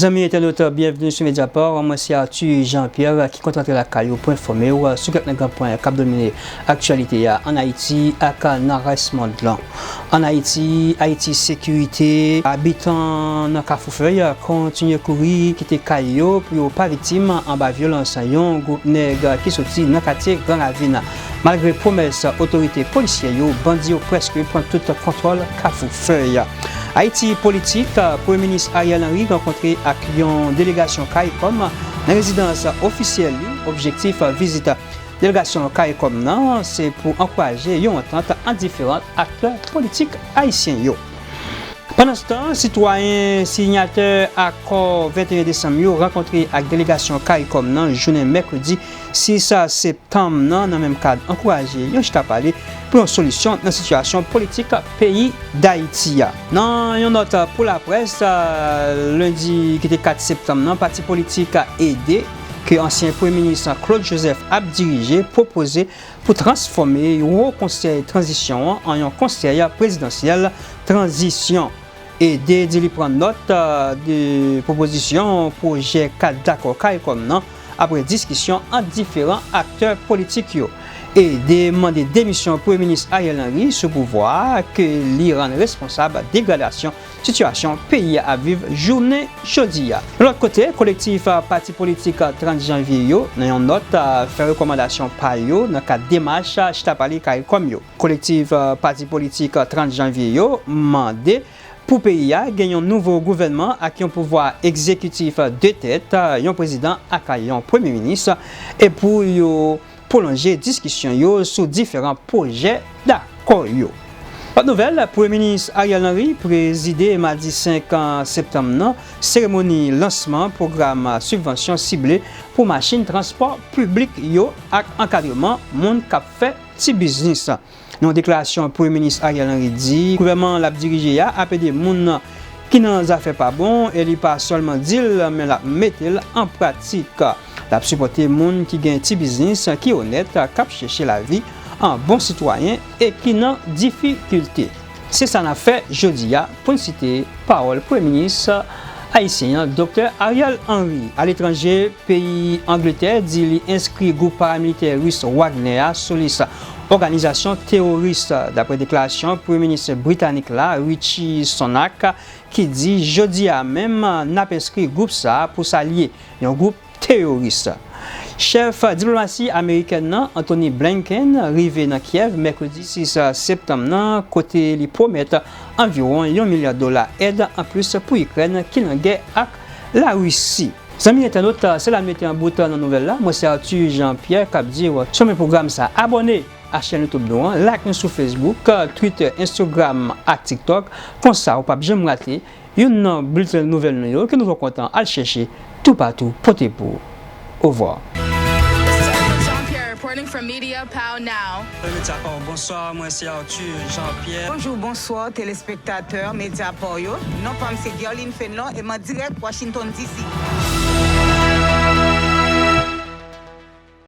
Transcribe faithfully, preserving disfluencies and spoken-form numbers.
Zanmi entènot, byenveni sou Mediapart. Mwen se Arthur Jean-Pierre ki kontan antre lakay ou pou enfòme w sou kèk nan gran pwen k ap domine aktyalite a ann Ayiti ak nan rès mond lan. Ann Ayiti, Ayiti Sekirite, abitan nan Kafou Fèy kontinye kouri kite kay yo pou yo pa viktim anba vyolans yon gwoup nèg ki soti nan katye Gran Ravin. Malgre pwomès otorite polisyè yo, bandi yo prèske pran tout kontwòl Kafou Fèy. Ayiti Politik, Premye Minis Ariel Henry rankontre ak yon delegasyon CARICOM nan rezidans ofisyèl li. Objektif vizit delegasyon CARICOM nan se pou ankouraje yon antant ant diferan aktè politik ayisyen yo. Pandanstan, sitwayen siyatè akò venteyen desanm yo rankontre ak delegasyon CARICOM nan jounen mèkredi sis septanm nan, nan menm kad ankouraje yon chita pale pou yon solisyon nan sitiyasyon politik peyi Dayiti a. Nan yon nòt pou laprès, lendi ki te kat septanm nan, pati politik EDE, ke ansyen Premye Minis Claude Joseph ap dirije, pwopoze pou transfòme Wo Konsèy Tranzisyon an an yon Konsèy Prezidansyèl Tranzisyon. EDE di li pran nòt, euh, de pwopozisyon pwojè kad dakò CARICOM nan, apre diskisyon ant diferan aktè politik yo. EDE mande demisyon Premye Minis Ariel Henry sou pouvwa a, ke li rann responsab degradasyon sitiyasyon peyi a ap viv jounen jodi a. Yon lòt kote, kolektif, euh, pati politik, euh, trant janvye yo, nan yon nòt, euh, fè rekòmandasyon pa yo nan kad demach, euh, chita pale CARICOM yo. Kolektif, euh, pati politik, euh, trant janvye yo mande pou peyi a gen yon nouvo gouvènman ak yon pouvwa egzekitif de tèt, yon prezidan ak yon premye minis, e pou yo pwolonje diskisyon yo sou diferan pwojè dakò yo. Lòt nouvèl, Premye Minis Ariel Henry prezide madi senk septanm nan seremoni lansman pwogram sibvansyon sible pou machin transpò piblik yo ak ankadreman moun k ap fè ti biznis. Nan yon deklarasyon, Premye Minis Ariel Henry di gouvènman l ap dirije a ap ede moun ki nan zafè pa bon, e li pa sèlman di l, men l ap mete l an pratik. L ap sipòte moun ki gen ti biznis, ki onèt, k ap chèche lavi an bon sitwayen e ki nan difikilte. Se sa n ap fè jodi a, pou n site pawòl Premye Minis ayisyen an, Doktè Ariel Henry. Aletranje, peyi Angletè di li enskri gwoup paramilitè ris Wagner a sou lis òganizasyon teworis, dapre deklarasyon Premye Minis britanik la, Rishi Sunak, ki di jodi a menm n ap enskri gwoup sa a pou sa l ye, yon gwoup teworis. Chèf diplomasi amerikèn nan, Antony Blinken, rive nan Kyèv mèkredi sis septanm nan, kote li pwomèt anviwon yon milya dola èd anplis pou Ikrèn ki nan gè ak Larisi. Zanmi entènot, se la n mete an bout nan nouvèl la. Mwen se Arthur Jean Pierre k ap di w, chonmen pwogram sa, abòne a chèn YouTube nou an, like nou sou Facebook, Twitter, Instagram ak TikTok. Konsa, ou p ap janm rate youn nan bilten nouvèl nou yo ke nou twò kontan al chèche toupatou pote pou ou. Ovwa. Jean-Pierre reporting from Media Pow Now. Media Pow, bonswa, mwen se Arthur Jean-Pierre. Bonjou, bonswa, telespektatè Media Pow yo. Non pa m se Guerline Fenlon e m an dirèk Washington D C.